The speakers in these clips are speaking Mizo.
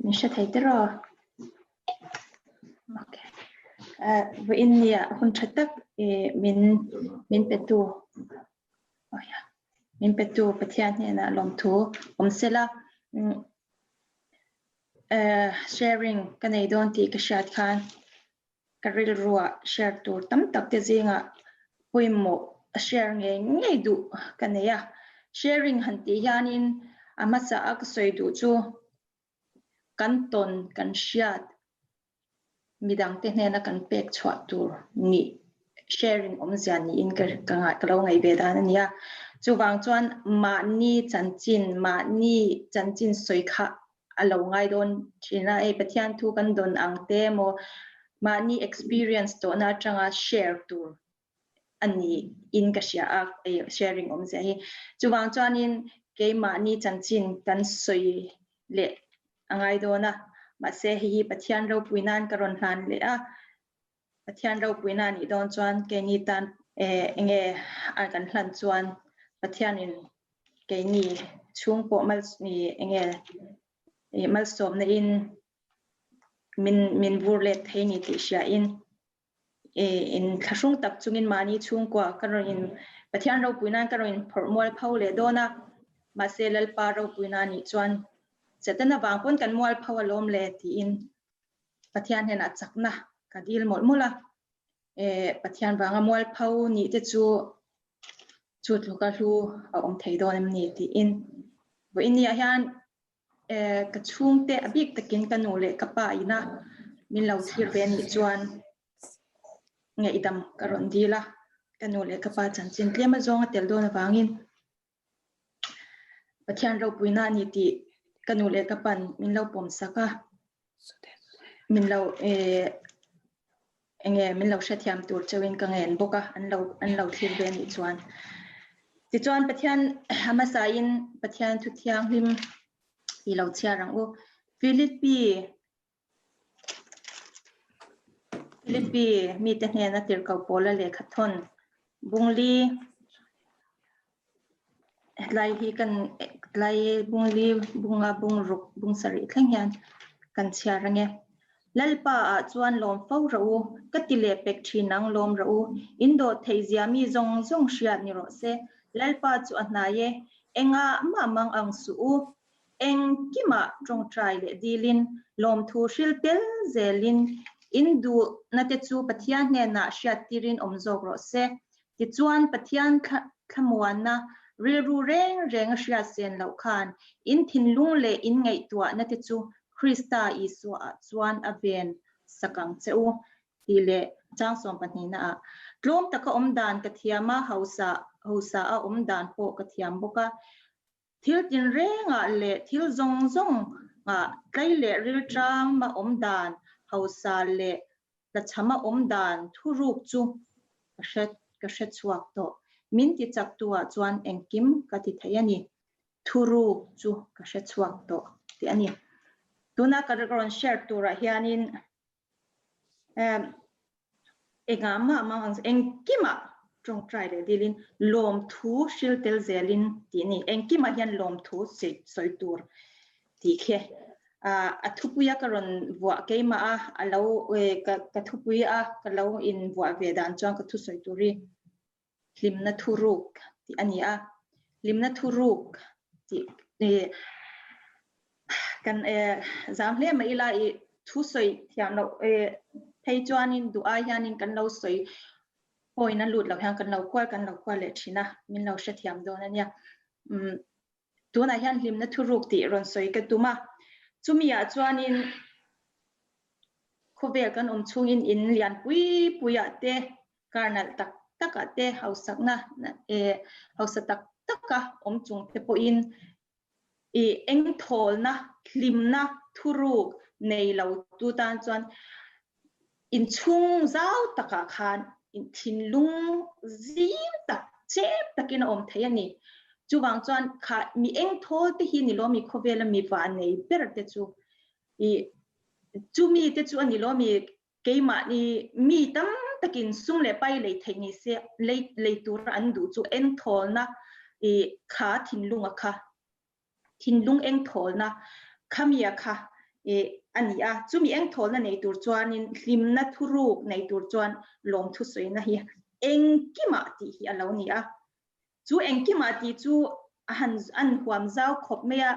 Min hre thei te raw? Okay. Uh, vawiin nia hun tha tak eh, min min petu oh yeah. min petu Pathian hnenah lawmthu awm sela. Mm, uh, sharing ka nei dawn tih ka hriat khan ka rilruah share tur tam tak te zingah pawimawh a share ngei ngei duh ka nei a. Sharing han tih hianin a hmasa a ka sawi duh chu kan tawn kan hriat midangte hnena kan pek chhuah tur nih sharing awmzia niin ka ka ngai ka lo ngaih ve dan a ni a. Chuvang chuan mahni chanchin mahni chanchin sawi kha a lo ngai dawn thin a, hei Pathian thu kan dawn ang te emaw mahni experience tawhna atanga share tur a ni in ka hria a, hei sharing awmzia hi. Chuvang chuanin keimahni chanchin kan sawi leh a ngai dawn a, mahse hei hi Pathian ropui nan ka rawn hlan leh a, Pathian ropuina a nih dawn chuan keini tan enge a kan hlan chuan Pathianin keini chhung pawh mal enge malsawmna in min min vur let thei ni tih hria in in thlahrung tak chungin mahni chhungkua ka rawn in Pathian ropuina ka rawn in phawrh mual pho leh dawn a, mahse Lalpa ropuina a nih chuan Setana vang pawn kan mual pho alawm le tiin Pathian hnenah chakna ka dil mawlh mawlh a, eh Pathian vanga mualpho nih te chu chu tluka hlu a awm thei dawn em ni tiin vawiin ni ah hian eh ka chhungte a bik takin ka nu leh ka pa ina min lo thlir ve anih chuan ngaihdam ka rawn dil a, ka nu leh ka pa chanchin tlem azawng a tel dawn avangin. Pathian ropuina a ni tih ka nu leh ka pan min lo pawm sak a, min lo eh enge min lo hrethiam tur cheuhin ka ngen bawk a, an lo an lo thlir ve anih chuan. Tichuan Pathian hmasain Pathian thu thianghlim i lo chhiar ang u. Philippi Philippi mite hnena tirhkoh pawla lehkha thawn Bungli tlai hi kan tlai Bungli bunga bungruk bung sarih thleng hian kan chhiar ange. Lalpa ah chuan lawm fo rawh u, ka ti leh pek thin ang lawm rawh u, in dawh theih zia mi zawng zawng hriat ni rawh se, Lalpa chu a hnai e, engah mah mang ang suh u, Engkimah tawngtai leh dilin, lawmthu hril tel zelin, in duhna te chu Pathian hnenah hriattirin awm zawk rawh se. Tichuan, Pathian thlamuanna rilru reng reng a hriat sen loh khan in thinlung leh in ngaihtuahna te chu Krista Isuaah chuan a ven sak ang che u, tih leh chang sawmpahnihna ah tlawm taka awm dan ka thiam a, hausa hausa a awm dan pawh ka thiam bawk a. Thil tinrengah leh thil zawng zawngah tlai leh rilṭama awm dan, hausa leh tlachhama awm dan thuruk chu ka hre ka hre chhuak tawh. Min ti chaktuah chuan engkim ka ti thei a ni. Thuruk chu ka hre chhuak tawh tih a ni. Tuna ka rawn share turah hianin Engah mah mang ang engkimah tawngtai leh dilin lawmthu hril tel zelin tih a ni. Engkimah hian lawmthu sawi tur tih khi a thupuia ka rawn vuah keimah a, a lo ka thupui a ka lo invuah ve dan chuan ka thusawi tur hi hlimna thuruk tih a ni a, hlimna thuruk tih kan zam hle mai ila i thu sawi thiam loh phei chuanin duh ai hianin kan lo sawi point a lut loh hian kan lo kual kan lo kual leh thin a, min lo hrethiam dawn a nia. Tunah hian hlimna thuruk tih rawn sawi ka tum a, chumi ah chuanin khawvel kan awm chhungin in lian pui pui ah te Kar nalh tak takah te hausakna eh hausa tak taka awm chung te pawhin ih engthawlna, hlimna, thuruk nei lo tu tan chuan inchhung zau takah khan thinlung zim tak, chep takin a awm thei a ni. Chuvang chuan kha mi engthawl te hi ni lo mi khawvela mi vanei ber te chu ih chumi te chu a ni lo mi Keimahni mi tam takin sum leh pai lei theih ni se, lei lei tura an duh chu engthawlna i kha thinlunga kha, thinlung engthawlna khamia kha a ni a. Chumi engthawlna nei tur chuanin hlimna thuruk nei tur chuan lawmthu sawina hi engkimah tih hi a lo ni a. Chu engkimah tih chu a han an huam zau khawp mai a.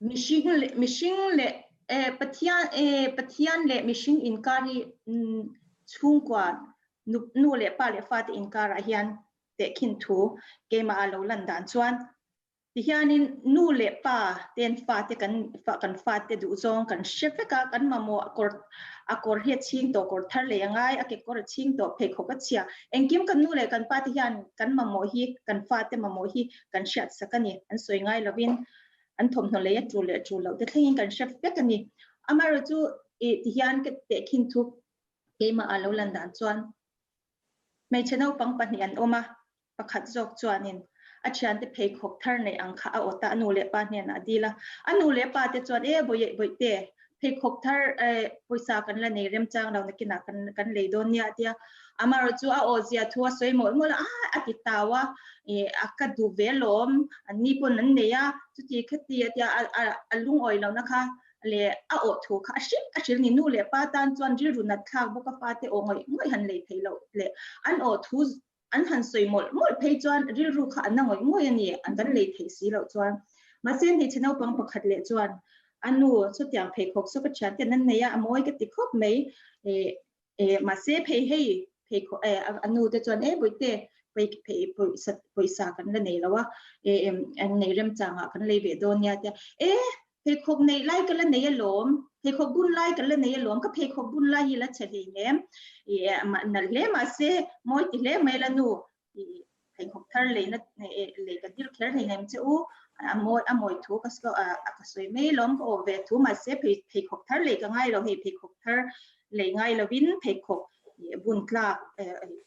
Mihring leh mihring leh eh Pathian eh Pathian leh mihring inkar hi chhungkua nu nu leh pa leh fate inkarah hian tehkhin thu keimah a lo lan dan chuan tihianin nu leh pa ten fate kan kan fate duhzawng kan hre vek a, kan mamawh kawr a kawr hi a chhing tawh kawr thar lei a ngai a kekawr a chhing tawh pheikhawk a chhia engkim kan nu leh kan pa te hian kan mamawh hi kan fate mamawh hi kan hriat sak a ni. An sawi ngai lovin an thawmhnaw lei a tul leh tul loh te thlengin kan hre vek a ni. Amaherawhchu ih tihian ka tehkhin thu keimah ah lo lan dan chuan hmeichhe naupang pahnih an awm a, pakhat zawk chuanin a thiante pheikhawk thar neih ang kha a awt a, a nu leh pa hnenah a dil a. A nu leh pa te chuan e bawiah bawihte pheikhawk thar eh pawisa kan la nei remchang lo nakinah kan kan lei dawn nia a tia. Amaherawhchu a aw zia thu a sawi mawlh mawlh a, ah a ti tau a, ih a ka duh ve alawm, an ni pawn an nei a, chuti khati a tia a a a lungawi lohna kha leh a awh thu kha a hrilh a hrilh ni. Nu leh pa tan chuan rilru nat thlak bawk a fate aw ngawih ngawih han lei theih loh leh an awh thu an han sawi mawlh mawlh phei chuan rilru kha an na ngawih ngawih a ni, an kan lei theih si loh chuan. Mahse hmeichhe naupang pakhat leh chuan a nu chutiang pheikhawk saw ka thian ten an nei a, a mawi ka ti khawp mai, eh eh mahse phei hei pheikhawk eh a nu te chuan eh bawihte phei phei pawisa pawisa kan la nei lo a, eh an nei remchangah kan lei ve dawn nia tia eh Pheikhawk neih lai ka la nei alawm, pheikhawk bun lai ka la nei alawm, ka pheikhawk bun lai hi la chhe hleinem, ih nalh hle mahse mawi ti hle mai la nu, ih pheikhawk thar leina lei ka dil kher hleinem che u, a mawi a mawi thu ka ka sawi mai alawm, ka awh ve thu mahse pheikhawk thar lei ka ngai lo hei pheikhawk thar lei ngai lovin pheikhawk bun tlak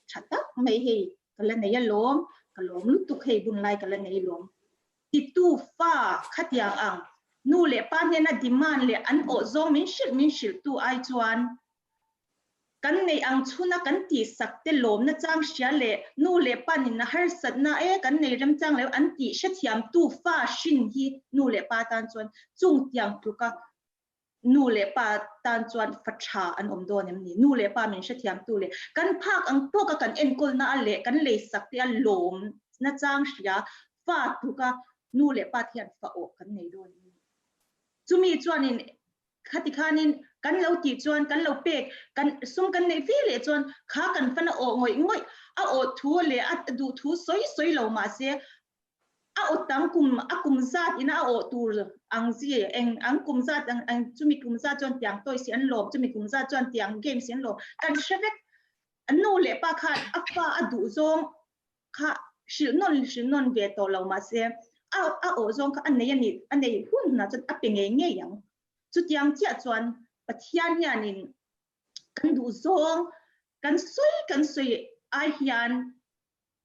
tha tak mai hei ka la nei alawm, ka lawm lutuk hei bun lai ka la nei alawm. Titu fa khatiang ang nu leh pa hnena demand leh an awh zawng min hrilh min hrilhtu ai chuan kan neih ang chhuna kan tihsak te lawmna chang hria leh nu leh pa nin a harsatna e kan nei remchang lo an tih hrethiamtu fa hrin hi nu leh pa tan chuan chung tiang tluka Nu leh pa tan chuan fa tha an awm dawn em ni? Nu leh pa min hrethiamtu leh kan phak ang tawka kan enkawlna a leh kan leisak te a lawm nachang hria fa tluka nu leh pa te hian fa awh kan nei dawn em ni? Chumi chuanin khati khanin kan lo tih chuan kan lo pek kan sum kan neih ve leh chuan kha kan fan a awh ngawih ngawih a awh thu leh a duh thu sawi sawi lo mahse a aw tam kum a kum zat ina a awh tur ang chi eng ang kum zat ang ang chumi kum zat chuan tiang toys hi an lawm chumi kum zat chuan tiang games hi an lawm kan hre vek an nu leh pa khan a fa a duh zawng kha hrilh nawn hrilh nawn ve tawh lo mahse a a awh zawng kha a nei a ni a nei hun hunah chuan a pe ngei ngei ang chutiang chiah chuan Pathian hianin kan duh zawng kan sawi kan sawi ai hian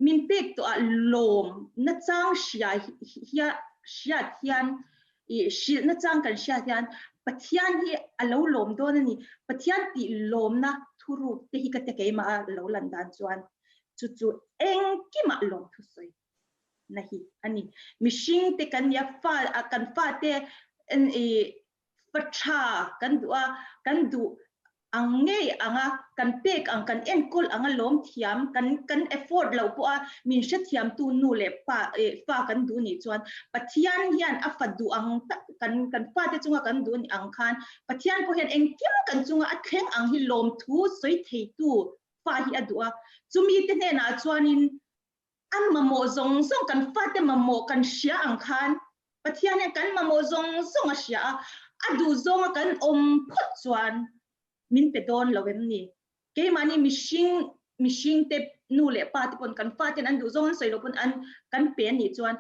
Min pek tawh ah lawm nachang hria hriat hian ih hrilh nachang kan hriat hian Pathian hi a lo lawm dawn a ni. Pathian tih lawmna thuruk te hi ka ti keimah a lo lan dan chuan chu chu engkimah lawm thusawi na hi a ni. Mihring te kan nia fa kan fate ih Fa tha kan duh a, kan duh ang ngei ang a, kan pek ang, kan enkawl ang a lawm thiam, kan kan afford loh pawh a min hrethiamtu nu leh pa eh fa kan duh nih chuan Pathian hian a fa duh ang tak kan kan fate chunga kan duh nih ang khan Pathian pawh hian engkim kan chunga a thleng ang hi lawmthu sawi theitu fa hi a duh a, chumi te hnenah chuanin An mamawh zawng zawng, kan fate mamawh kan hria ang khan Pathian hian kan mamawh zawng zawng a hria a, a duh zawnga kan awm phawt chuan min pe dawn lo em ni? Keimahni mihring, mihringte nu leh pa te pawn kan faten an duh zawng an sawi loh pawn an kan pe a nih chuan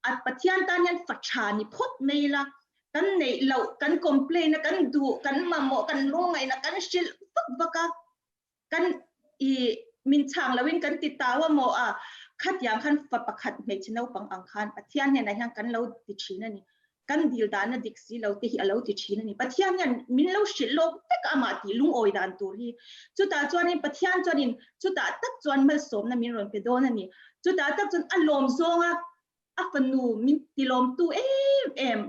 a Pathian tan hian fa tha ni phawt mai ila, kan neih loh, kan complain a, kan duh, kan mamawh, kan lungngaihna kan hrilh vak vak a, Kan i min chhang loin kan ti tau a maw a, khatiang khan fa pakhat hmeichhe naupang ang khan Pathian hnenah hian kan lo ti thin a ni. Kan dil dahna dik si lo te hi a lo ti thin a ni. Pathian hian min lo hrilh lawk vek a amah tih lungawi dan tur hi. Chutah chuanin Pathian chuanin chutah tak chuan malsawmna min rawn pe dawn a ni. Chutah tak chuan a lawm zawnga a fanu min tilawmtu em em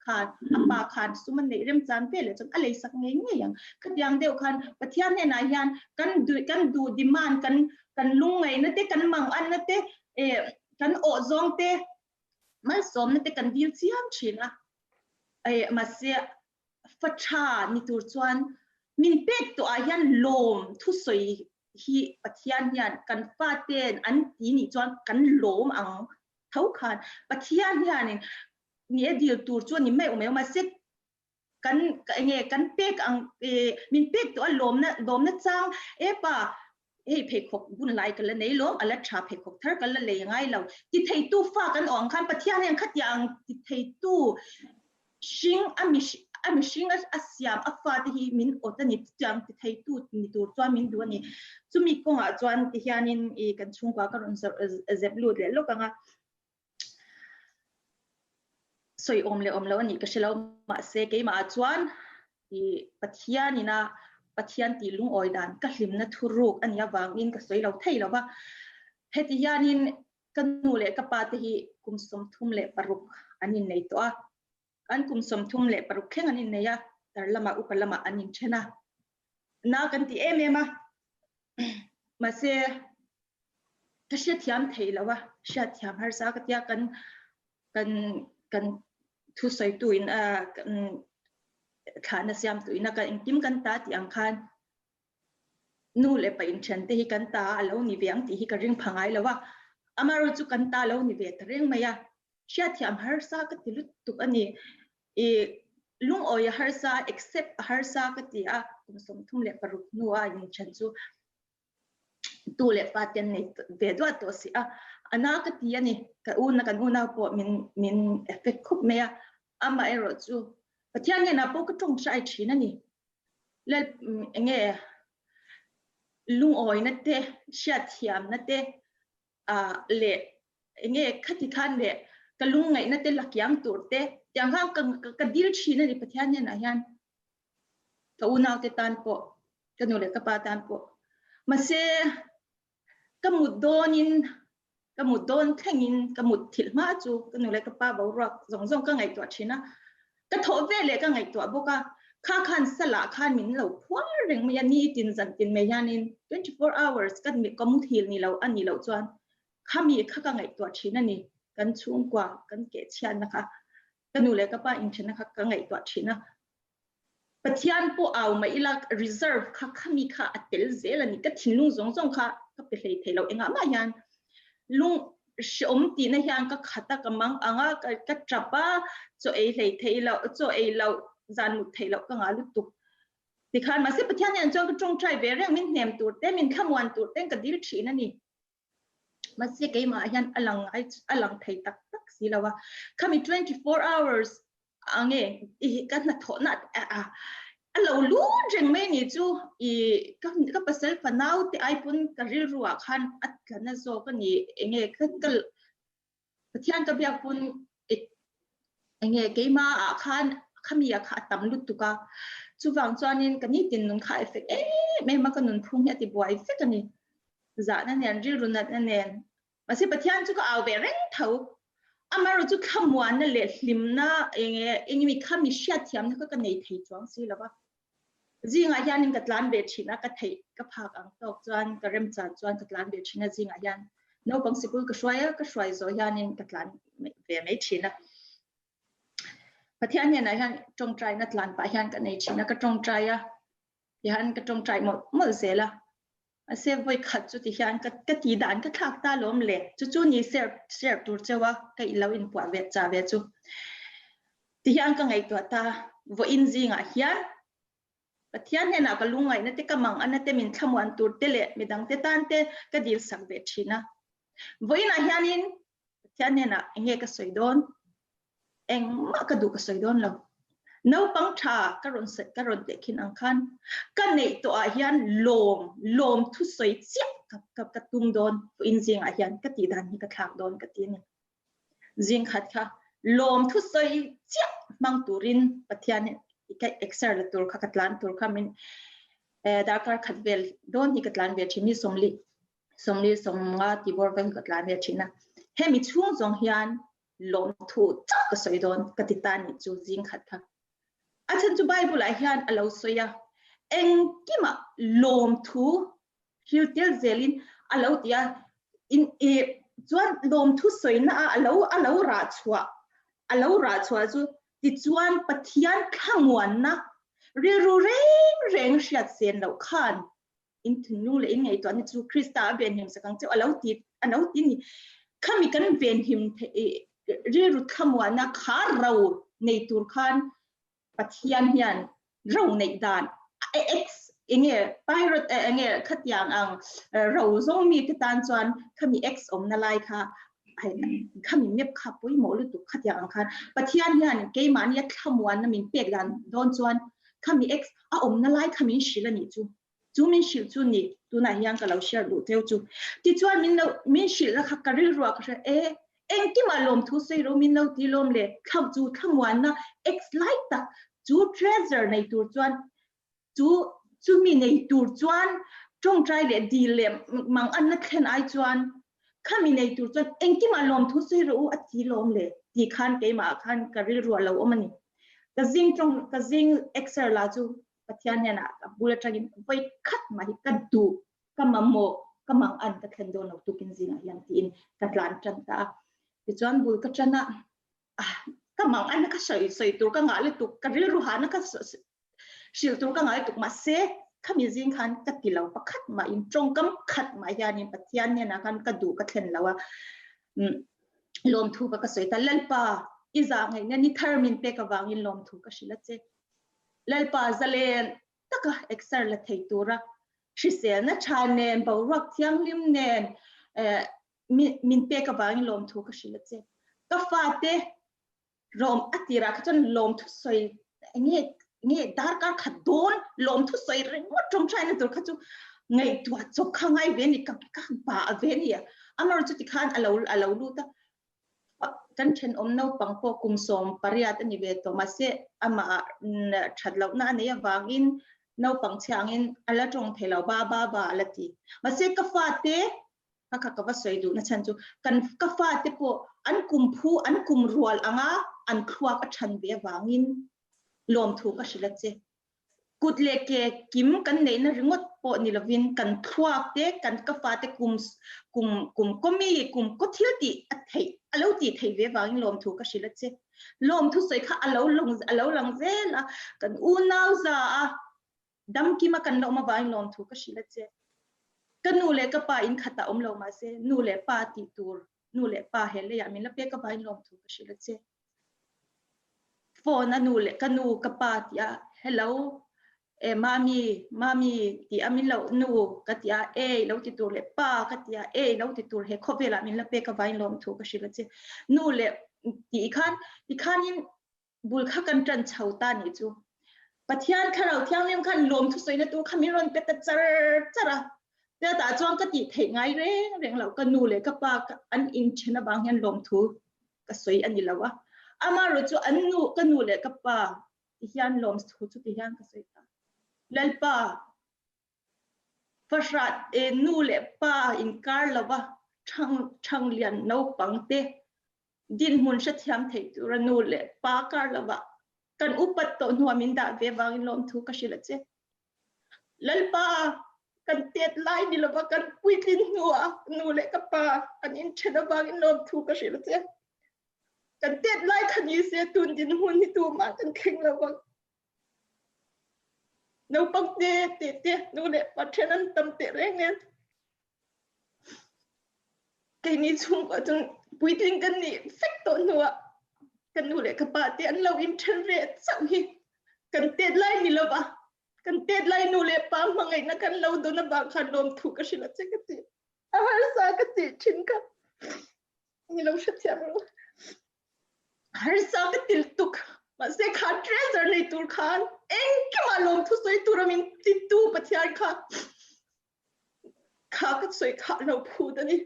kha. khan a pa khan sum a neih remchan ve leh chuan a leisak ngei ngei ang. Khatiang deuh khan Pathian hnenah hian kan duh kan duh demand kan kan lungngaihna te kan manganna te eh kan awh zawng te malsawmna te kan dil chiam thin a. Eh mahse fa tha ni tur chuan min pek tawh ah hian lawm thusawi hi Pathian hian kan faten an ti nih chuan kan lawm ang tho khan Pathian hianin ni e dil tur chu ni mai awm e mahse kan enge kan pek ang min pek tawh a lawmna lawmna chang e pa hei pheikhawk bun lai ka la nei lawm a la tha pheikhawk thar ka la lei ngai lo ti theitu fa kan awm ang khan Pathian hian khatiang ti theitu hring a a mihring a siam a fate hi min awt a ni chutiang ti theitu ni tur chuan min duh a ni. Chumi kawngah chuan ti hianin i kan chhungkua ka rawn zep lut leh lawk ang a. Sawi awm leh awm lo a nih ka hre lo mahse keimah ah chuan i Pathian ina Pathian tih lungawi dan ka hlimna thuruk a nih avangin ka sawi lo thei lo va. Heti hianin Ka nu leh ka pa te hi kum 36 an innei tawh a, an kum 36 thleng an innei a, tar lamah upa lamah an inthen a, na kan ti em em a, mahse ka hriatthiam thei lo a, hriatthiam harsa ka tia kan kan kan thusawitu in a thlahna siamtu in a kan engkim kan ta tih ang khan Nu leh pa inthian te hi kan ta a lo ni ve ang tih hi ka ring pha ngai lo a, amaherawh chu kan ta lo ni ve ta reng mai a, hriatthiam harsa ka ti lutuk a ni. I lungawi a harsa, accept a harsa ka ti a, kum 36 hnua inthian chu tu leh fa te an nei ve duah tawh si a, a na ka ti a ni. Ka una kan unau pawh min min effect khup mai a, amaherawh chu Pathian hnenah pawh ka tawngtai thin a ni. Lal enge lungawina te hriatthiamna te ah leh enge khati khan leh ka lungngaihna te la kiang tur te tiang khan ka ka dil thin a ni Pathian hnenah hian ka unau te tan pawh ka nu leh ka pa tan pawh mahse Ka mut dawnin, ka mut dawn thlengin ka mut thilh hma chu ka nu leh ka pa boruak zawng zawng ka ngaihtuah thin a. Ka thawh ve leh ka ngaihtuah bawk a, kha khan salah khan min lo phuar reng mai a, nitin zan tin mai hianin 24 hours ka ka muthil ni lo a nih loh chuan khami kha ka ngaihtuah thin a ni, kan chhungkua kan kehchhiatna kha ka nu leh ka pa inthenna kha ka ngaihtuah thin a. Pathian pawh au mah ila reserve kha khami kha a tel zel a ni. Ka thinlung zawng zawng kha ka pe hlei thei lo. Engah mah hian lung hreawm tihna hian ka khat a, ka mang ang a, ka tap a, chaw ei hlei thei lo, chaw ei loh, zan mut theih loh ka ngah lutuk. Tikhan mahse Pathian hian chuan ka tawngtai ve reng, min hnem tur te, min thlamuan tur ten ka dil thin a ni. Mahse keimah hian a lang ngai a lang thei tak tak si lo a. Khami 24 hours ange i ka hnathawhna a a lo lut reng mai ni chu i ka ka pasal fanau te ai pawn ka rilru ah khan a tla na zawk a ni enge ka ka Pathian ka biak pawn enge keima ah khan khami ah kha a tam lutuk a chuvang chuanin ka nitin nun kha effect em em a ka nunphung hi a ti buai vek a ni zahna nen rilru natna nen mahse Pathian chu ka au ve reng tho amaherawh chu thlamuanna leh hlimna enge engemaw khami hriatthiamna kha ka nei thei chuang si lova Zingah hianin ka tlan ve thin a, ka theih ka phak ang tawk chuan ka remchan chuan ka tlan ve thin a zingah hian naupang sikul ka hruai a, ka hruai zawh hianin ka tlan ve mai thin a. Pathian hnenah hian tawngtaina tlan pah hian ka nei thin a, ka tawngtai a, tihian ka tawngtai mawlh mawlh zel a. Mahse vawi khat chu tihian ka ka tih dan ka thlak ta lawm le, chu chu ni share share tur cheu a ka ilo inpuah ve cha ve chu. Tihian ka ngaihtuah ta, vawiin zingah hian Pathian hnenah ka lungngaihna te, ka manganna te, min thlamuan tur te leh midang te tan te ka dil sak ve thin a. Vawiinah hianin Pathian hnenah eng nge ka sawi dawn? Engmah ka duh ka sawi dawn lo. Naupang tha ka rawn ka rawn tehkhin ang khan ka neih tawhah hian lawm lawm thusawi chiah ka ka ka tum dawn vawiin zingah hian ka tih dan hi ka thlak dawn ka ti a ni. Zing khat kha lawm thusawi chiah hmang turin Pathian ka exer la tur kha ka tlan tur kha min darkar khat vel dawn hi ka tlan ve thin ni 40 35 ti bawr vel ka tlan ve thin a. Hemi chhung zawng hian. Lawmthu chauh ka sawi dawn ka ti ta nih chu zing khat kha. A chhan chu Bible ah hian a lo sawi a, engkimah lawmthu hil tel zelin a lo ti a, in i chuan lawmthu sawina a alo a lo rah chhuah a lo rah chhuah chu tichuan Pathian thlamuanna rilru reng reng hriat sen loh khan in thinlung leh in ngaihtuahna chu Krista a venhim sak ang cheu a lo ti a lo ti ni. Khami kan venhim rilru thlamuanna kha ro nei tur khan Pathian hian ro neih dan ex enge pirate enge khatiang ang ro zawng mi te tan chuan khami ex awmna lai kha khami map kha pawimawh lutuk khatiang ang khan Pathian hian keimahni a thlamuanna min pek dan dawn chuan khami ex a awmna lai kha min hrilh a nih chu. Chu min hrilh chu ni tunah hian ka lo share duh teu chu. Tichuan min lo min hrilh na kha ka rilruah ka hria e engkimah lawmthu sawi ro min lo ti lawm le thla chu thlamuanna ex lai tak chu treasure nei tur chuan chu chumi nei tur chuan tawngtai leh dil leh mang anna thlen ai chuan khami nei tur chuan engkimah lawmthu sawi rawh u a ti lawm le ti khan keimah ah khan ka rilruah lo awm a ni. Ka zing tawng ka zing exer la chu Pathian hnenah ka bul atangin vawi khat mah hi ka duh ka mamawh ka mang an ka thlen dawn lo tukin zingah hian tiin ka tlan tan ta a. Tichuan bul ka tan a ka mang an ka sawi sawi tur ka ngah lutuk ka rilru hahna ka hrilh tur ka ngah lutuk mahse khami zing khan ka ti lo pakhat mah in tawngkam khat mah hianin Pathian hnenah khan ka duh ka thlen lo a lawmthu ka ka sawi ta Lalpa i zah ngaihna ni thar min pek avangin lawmthu ka hrilh a che Lalpa zalen taka exer la thei tura hriselna tha nen boruak thianghlim nen min pek avangin lawmthu ka hrilh a che ka fate Lawm a tirah kha chuan lawmthu sawi enge nge darkar khat dawn lawmthu sawi ringawt tawngtaina tur kha chu ngaihtuah chawp kha ngai ve ni ka ka ba ve ni a amarawh chu tikhan a lo a lo lut a kan thenawm naupang pawh kum 18 a ni ve tawh mahse amah ah that lohna a nei avangin naupang chhia angin a la tawng thei lo ba ba ba a la ti mahse ka fate Ka kha ka va sawi duh na chhan chu kan ka fate pawh an kum phu an kum rual anga an thluak a than ve avangin lawmthu ka hrilh a che. Kut leh ke kim kan neihna ringawt pawh ni lovin kan thluak te kan ka fate kum kum kum kawmi kum kaw thil tih a theih a lo tih theih ve avangin lawmthu ka hrilh a che. Lawmthu sawi kha a lo a lo lang zel a kan unau za a Damkima kan la awm avangin lawmthu ka hrilh a che. Ka nu leh ka pa in khatah awm lo mahse nu leh pa tih tur nu leh pa he leiah min la pek avangin lawmthu ka hrilh a che. Phone a nu leh ka nu ka pa tih a hello e mami mami tih a min lo nu ka ti a ei lo ti tur leh pa ka ti a ei lo ti tur he khawvelah min la pek avangin lawmthu ka hrilh a che. Nu leh tih khan tikhanin bul kha kan ṭan chho ta nih chu. Pathian Thlarau Thianghlim khan lawmthu sawina tur kha min rawn pe ta char char a. Tia chuan ka tih theih ngai reng reng loh ka nu leh ka pa an inṭhen avang hian lawmthu ka sawi a ni lo a. Amaherawh chu an nu ka nu leh ka pa ti hian lawmthu chu ti hian ka sawi ta. Lalpa Fahrah nu leh pa inkar lova ṭhang ṭhanglian naupang te dinhmun hrethiam thei tura nu leh pa kar lovah kan upat tawh hnuah min dah ve vangin lawmthu ka hrilh a che. Lalpa, kan tet lai ni lova kan puitlin hnuah nu leh ka pa an inthen avangin lawmthu ka hrilh a che. Kan tet lai kha ni se tun dinhmun hi tumah kan thleng lovang. Naupang te te te nu leh pa then an tam teh reng nen. Keini chhungkua chuan puitling kan nih vek tawh hnuah ka nu leh ka pa te an lo inthen ve chauh hi kan tet lai ni lova kan tet lai nu leh pa hmangaihna kan lo dawn avang khan lawmthu ka hrilh a che ka ti. A harsa ka tih thin kha ni lo hrethiam rawh. Harsa ka til tuk mahse kha treasure nei tur khan engkimah lawmthu sawi tura min titu Pathian kha kha ka sawi kha lo phut a ni.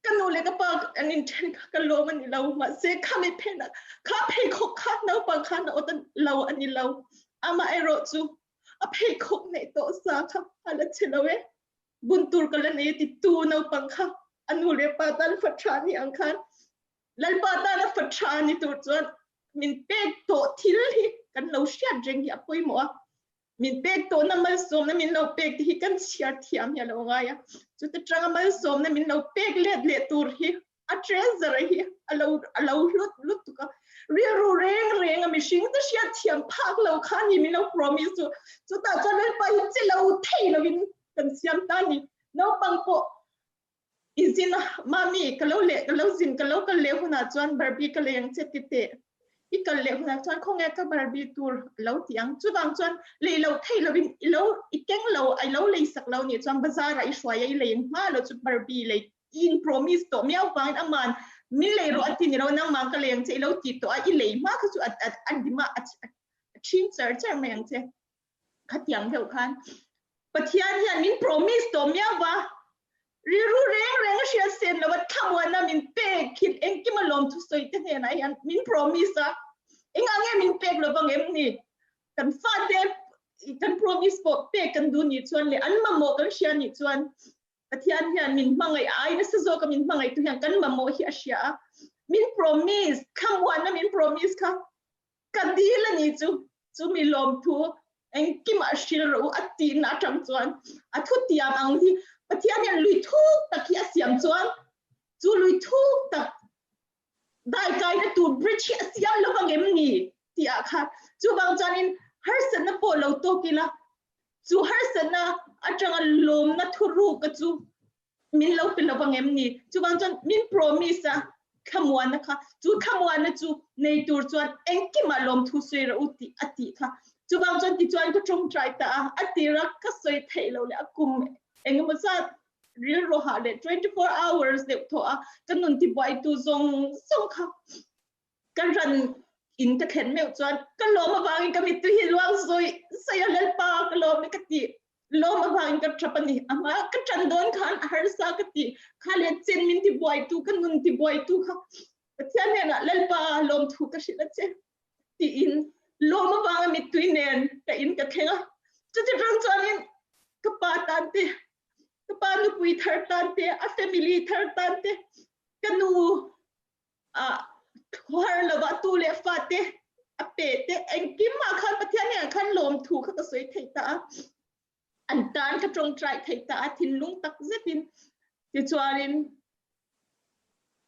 Ka nu leh ka pa an inthen kha ka lawm a ni lo mahse kha mi phenah kha pheikhawk kha naupang khan a awt lo a ni lo. Amaherawh chu a pheikhawk neih tawh sa kha a la che lo e. Bun tur ka la nei a ti tu naupang kha a nu leh pa tan fa tha ni ang khan. Lalpa tana fa tha ni tur chuan min pek tawh thil hi kan lo hriat reng hi a pawimawh a. Min pek tawhna malsawmna min lo pek te hi kan chhiar thiam hi a lo ngai a. Chuta tanga malsawmna min lo pek let leh tur hi a treasure hi a lo a lo hlut lutuk a. Rilru reng reng a mihring te hriat thiam phak lo kha ni min lo promise chu. Chutah chuan Lalpa hi che lo thei lovin kan siam ta ni. Naupang pawh I zin a, Mami, ka lo leh, ka lo zin, ka lo kal leh hunah chuan Barbie ka lei ang che ti teh. I kal leh hunah chuan khawnge ka Barbie tur a lo ti ang. Chuvang chuan lei loh thei lovin i lo, i keng lo, i lo lei sak lo nih chuan bazar ah i hruai a, i lei ang hma lo chu Barbie lei i in promise tawh miau vangin aman min lei rawh a ti ni lo, nangmah ka lei ang che i lo ti tawh a, i lei hma kha chu a, a, a dim a, a chhing char char mai ang che. Khatiang deuh khan Pathian hian min promise tawh miau va, rilru reng reng a hriat sen lova thlamuanna min pek hi engkim a lawm thusawi te hnenah hian min promise a, engah nge min pek lovang em ni? Kan fate kan promise pawh pek kan duh nih chuan leh an mamawh kan hria nih chuan Pathian hian min hmangaih a, ai nasa zawka min hmangaih tu hian kan mamawh hi a hria a, min promise, thlamuanna min promise kha Ka dil a ni chu, chumi lawmthu engkimah hril rawh u a tihna atang chuan a thutiam ang hi Pathian hian lui thuk tak hi a siam chuan chu lui thuk tak daikaina tur bridge hi a siam lo vang em ni tih ah khan chuvang chuanin harsatna pawh lo tawk ila chu harsatna atanga lawmna thuruk a chu min lo pe lovang em ni? Chuvang chuan min promise a thlamuanna kha, chu thlamuanna chu nei tur chuan engkimah lawmthu sawi rawh u tih a tih kha. Chuvang chuan tichuan ka tawngtai ta a, a tira ka sawi theih loh leh a kum engemaw zat rilru hah leh 24 hours deuh thawh a ka nun tibuaitu zawng zawng kha ka ran in ka thlen meuh chuan ka lawm avangin ka mittui hi luang sawi sawi a Lalpa ka lawm e ka ti lawm avangin ka tap a ni ama ka tan dawn khan a harsa ka ti kha leh chen min ti buaitu ka nun ti buaitu kha Pathian hnenah Lalpa lawmthu ka hrilh a che tiin lawm avanga mittui nen ka in ka thleng a chuti rang chuanin ka pa tan te ka pa nupui thar tan te a family thar tan te ka nu a har lova tu leh fa te a pe te engkim ah khan Pathian hnenah khan lawmthu kha ka sawi thei ta a, an tan ka tawngtai thei ta a thinlung tak zetin tichuanin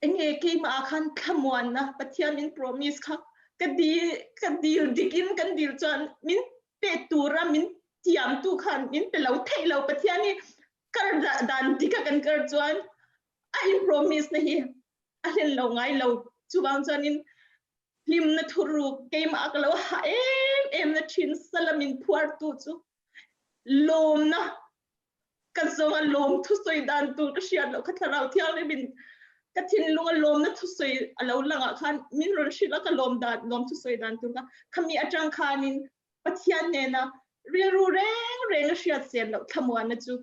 enge keimah ah khan thlamuanna Pathian min promise kha ka dil ka dil dikin kan dil chuan min pe tura min tiamtu khan min pe lo thei lo Pathian hi kar dan dika kan kar chuan a in promise na hi a hlen lo ngai lo. Chuvang chuanin hlimna thuruk keimah ka lo ha em em na thin sala min phuartu chu lawmna ka zawnga lawm thusawi dan tur ka hriat loh kha thlarau thianghlim in ka thinlunga lawmna thusawi a lo langah khan min rawn hrilh a ka lawm dan lawm thusawi dan tur kha khami atang khanin Pathian nena rilru reng reng a hriat sen loh thlamuanna chu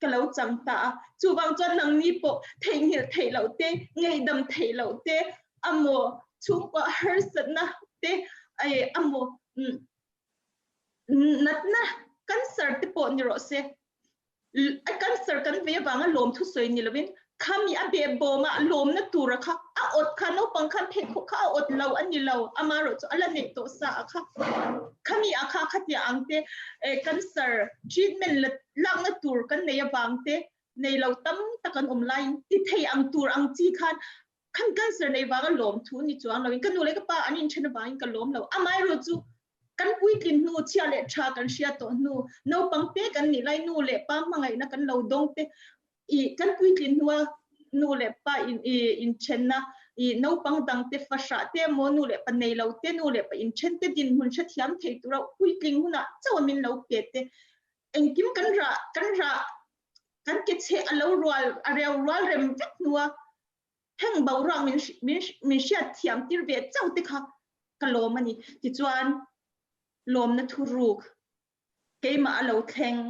ka lo chang ta a. Chuvang chuan nangni pawh theihnghilh theih loh te, ngaihdam theih loh te, amaw chhungkua harsatna te, amaw natna cancer te pawh ni rawh se. A cancer kan vei avanga lawm thusawi ni lovin khami a behbawma lawmna tura kha a awt kha naupang khan pheikhawk kha a awt lo a ni lo, amaherawh chu a la neih tawh sa a kha. Khami a kha khatia ang te cancer treatment la lakna tur kan nei avang te nei lo tam tak an awm laiin ti thei ang tur ang chi khan khan cancer nei vanga lawm thu ni chuang loin ka nu leh ka pa an inthen avangin ka lawm lo. Amaherawh chu kan puitlin hnu chhia leh tha kan hria tawh hnu naupang te kan nih lai nu leh pa hmangaihna kan lo dawng te i kan puitlin hnua nu leh pa in i inthenna i naupang dang te fahrah te emaw nu leh pa nei lo te nu leh pa inthen te dinhmun hrethiam thei tura puitling hunah chauh a min lo pe te engkim kan rah kan rah kan ke chhe a lo rual a reu rual rem vek hnua heng boruak min min min hriat thiam tir ve chauh te kha ka lawm a ni. Tichuan lawmna thuruk keimah a lo thleng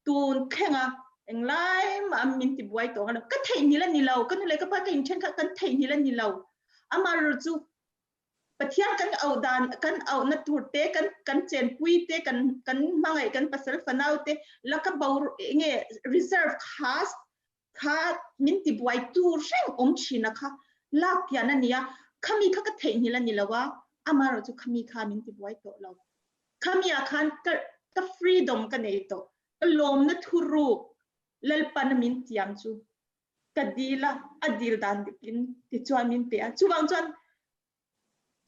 tun thleng a englai mah min ti buai tawng a lo ka theihnghilh a ni lo ka nu leh ka pa ka inthen kha kan theihnghilh a ni lo amaherawh chu Pathian kan auh dan kan auhna tur te kan kan chenpui te kan kan hmangaih kan pasal fanau te laka bo enge reserve khas kha min ti buai tu reng awm thin a kha lak kian a ni a. Khami kha ka theihnghilh a ni lo a, amaherawh chu khami kha min tibuai tawh lo. Khami ah khan ka ka freedom ka nei tawh. Ka lawmna thuruk Lalpan a min tiam chu ka dil a, a dil dan dikin tichuan min pe a. Chuvang chuan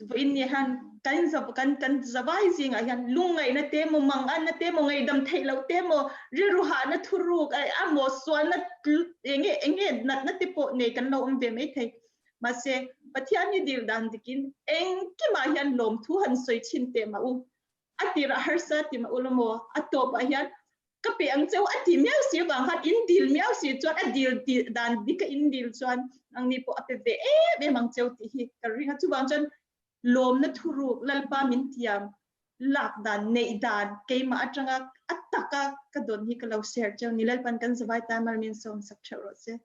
vawiin ni hian kan kan kan zavai zingah hian lungngaihna te emaw, manganna te emaw, ngaihdam theih loh te emaw, rilru hahna thuruk emaw, sualna enge enge natna te pawh nei kan lo awm ve mai thei. Mahse, Pathian hi dil dan dikin engkimah hian lawmthu han sawi chhin teh mah u. A tirah harsa ti mah u la maw? A tawpah hian ka pe ang cheu a ti miau si avang khan in dil miau si chuan a dil dan dik a in dil chuan nangni pawh a pe ve em em ang cheu tih hi ka ring a. Chuvang chuan lawmna thuruk Lalpa min tiam lak dan neih dan keimah atanga a taka ka dawn hi ka lo share cheu ni. Lalpan kan zavai tan mal min sawm sak theuh rawh se.